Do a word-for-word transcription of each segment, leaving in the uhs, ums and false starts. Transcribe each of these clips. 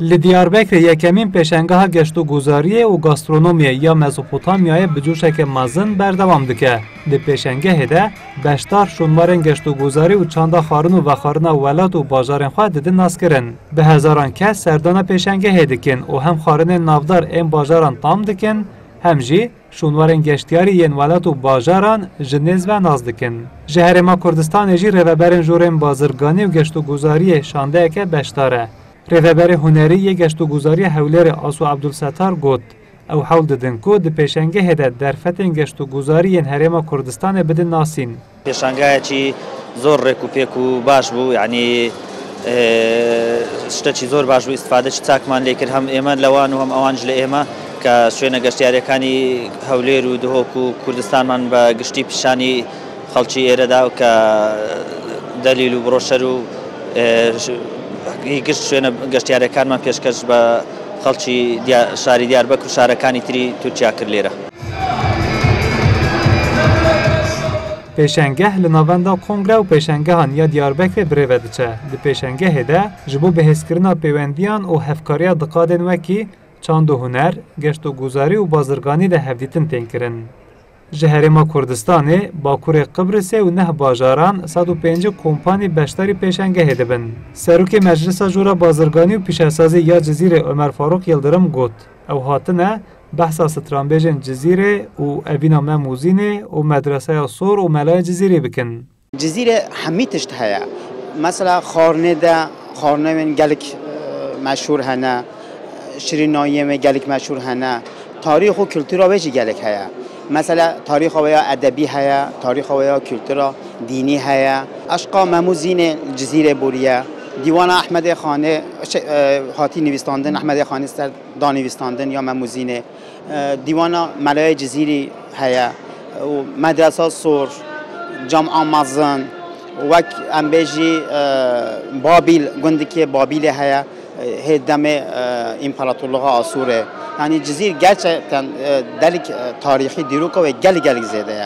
Li Diyarbekirê yekemîn pêşengeha geştogozariyê û gastronomiyê ya Mezopotamyayê bi coşeke mezin berdewam dike. Di pêşengehê de beşdar şûnwarên geştogozarî û çanda xwarin û vexwarina welat û bajarên xwe didin naskirin. Bi hezaran kes serdana pêşengehê dikin û hem xwarinên navdar ên bajaran tam dikin, hem jî şûnwarên geştiyarî yên welat û bajaran ji nêz ve nas dikin. Ji Herêma Kurdistanê jî rêveberên jorên bazirganî û geştogozariyê şandeyeke beşdar e. Rêveberê hunerî yê geştogozariya Hewlêrê Aso Ebdulsetar got, ew hewl didin ku di pêşengehê de derfetên geştogozarî yên Herêma Kurdistanê bidin nasîn. Pêşangayekî zor rêk û pêk û baş bû, yanî, e, tiştekî zor baş bû, îstifadekî çakman lê kir, hem ême li wan û hem ewan ji li ême, ke şwêne geştiyariyekani Hewlêr û Duhok û Kurdistanman bi giştî pîşanî xelkî êre da, ke delîl û broşer û, e, ş-, hî gişt şwêne geştiyarekanman pêşkeş bi xelkî Diya-, şarî Diyarbekir û şarekanî tirî Tirkiya kir lêre. Pêşengeh li navenda kongre û pêşengehan ya Diyarbekirê bi rê ve diçe. Di pêşengehê de ji bo bihêzkirina pêwendiyan û hevkariya di qadên wekî çand û huner, geştogozarî û bazirganî de hevdîtin tên kirin. Ji Herêma Kurdistanê, Bakurê Qibrisê û neh bajaran sed û pêncî kompanî beşdarî pêşengehê dibin. Serokê Meclisa Jora Bazirganî û Pîşesazî ya Cizîrê Omer Farûk Yildirim got, ew hatine behsa stranbêjên Cizîrê û evîna Mem û Zînê û Medreseya Sor û Melaya Cizîrê bikin. Cizîrê hemî tişt heye. Mesela xwarinê de, xwarinê wên gelek, e, meşhûr hene, şirînayiyê wê gelek meşhûr hene. Tarîx û kultura wê jî gelek heye. Mesela tarîxa wê ya edebî heye, tarîxa wê ya kultura dînî heye. Eşqa Mem û Zînê Cizîrê bûriye. Dîwana Ehmedê Xanê, şey, e, hatî nivîstandin, Ehmedê Xanê ser da nivîstandin ya Mem û Zînê. E, dîwana Melayê Cizîrî heye û Medresa Sor, Cama Mezin, wek em bêjî, e, Babîl, gundikê Babîlê heye, e, hê demê, e, împaratorluğa Asûrê. Yanî Cizîr gerçekten, e, delik, e, tarîxî dîroka wê gelek gelek zêde ye.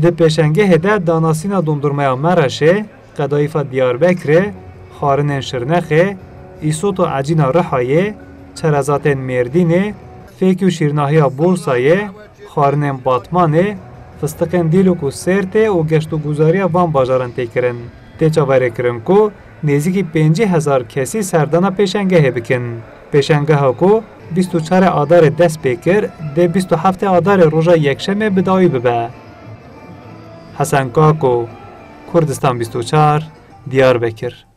Di pêşengehê de danasîna dondurmeya Mereşê, qedayîfa Diyarbekirê, xwarinên Şirnexê, îsot û ecîna Rihayê, çerezatên Mêrdînê, fêk û şîrnahiya Bursayê, xwarinên Batmanê, fistiqên Dîlok û Sêrtê û geştogozariya van bajaran tê kirin. Tê çaverêkirin ku nêzîkî pêncî hezar kesî serdana pêşengehê bikin. Pêşengeha ku bîst û çarê Adarê dest pê kir, dê bîst û heftê Adarê roja Yekşemê bi dawî bibe. Hesen Kako, Kurdistan bîst û çar, Diyarbekir.